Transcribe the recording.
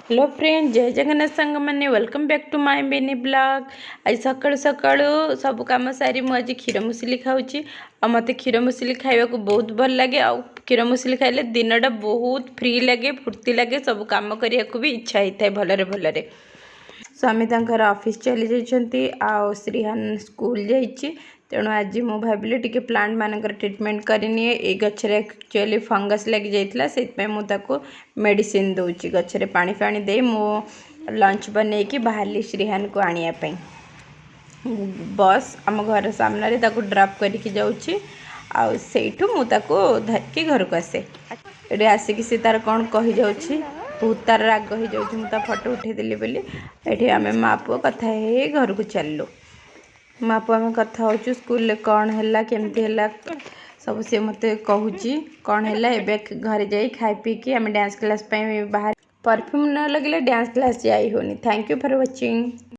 Hello friend, ଜୟ ଜଗନ୍ନାଥ ସାଙ୍ଗମାନେ। Welcome back to my mini vlog. ଆଜି ସକାଳୁ ସକାଳୁ ସବୁ କାମ ସାରି ମୁଁ ଆଜି କ୍ଷୀର ମୁସଲି ଖାଉଛି। ଆଉ ମୋତେ କ୍ଷୀର ମୁସଲି ଖାଇବାକୁ ବହୁତ ଭଲ ଲାଗେ। ଆଉ କ୍ଷୀର ମୁସଲି ଖାଇଲେ ଦିନଟା ବହୁତ ଫ୍ରି ଲାଗେ, ଫୁର୍ତ୍ତି ଲାଗେ, ସବୁ କାମ କରିବାକୁ ବି ଇଚ୍ଛା ହେଇଥାଏ ଭଲରେ ଭଲରେ। ସ୍ୱାମୀ ତାଙ୍କର ଅଫିସ୍ ଚାଲି ଯାଇଛନ୍ତି ଆଉ ଶ୍ରୀହାନ ସ୍କୁଲ ଯାଇଛି। ତେଣୁ ଆଜି ମୁଁ ଭାବିଲି ଟିକେ ପ୍ଲାଣ୍ଟ ମାନଙ୍କର ଟ୍ରିଟମେଣ୍ଟ କରିନିଏ। ଏଇ ଗଛରେ ଆକ୍ଚୁଆଲି ଫଙ୍ଗସ୍ ଲାଗିଯାଇଥିଲା, ସେଇଥିପାଇଁ ମୁଁ ତାକୁ ମେଡ଼ିସିନ ଦେଉଛି। ଗଛରେ ପାଣି ଫାଣି ଦେଇ ମୁଁ ଲଞ୍ଚ ବନେଇକି ବାହାରିଲି ଶ୍ରୀହାନକୁ ଆଣିବା ପାଇଁ। ବସ୍ ଆମ ଘର ସାମ୍ନାରେ ତାକୁ ଡ୍ରପ୍ କରିକି ଯାଉଛି ଆଉ ସେଇଠୁ ମୁଁ ତାକୁ ଧରିକି ଘରକୁ ଆସେ। ଏଠି ଆସିକି ସେ ତାର କ'ଣ କହିଯାଉଛି, ବହୁତ ତାର ରାଗ ହେଇଯାଉଛି ମୁଁ ତା ଫଟୋ ଉଠେଇଦେଲି ବୋଲି। ଏଠି ଆମେ ମା ପୁଅ କଥା ହେଇ ହେଇ ଘରକୁ ଚାଲିଲୁ। ମା ପୁଅ ଆମେ କଥା ହେଉଛୁ, ସ୍କୁଲରେ କ'ଣ ହେଲା, କେମିତି ହେଲା, ସବୁ ସିଏ ମୋତେ କହୁଛି କ'ଣ ହେଲା। ଏବେ ଘରେ ଯାଇ ଖାଇ ପିଇକି ଆମେ ଡ୍ୟାନ୍ସ କ୍ଲାସ୍ ପାଇଁ ବାହାର। ପରଫ୍ୟୁମ୍ ନ ଲଗେଇଲେ ଡ୍ୟାନ୍ସ କ୍ଲାସ୍ ଯାଇ ହେଉନି। Thank you for watching.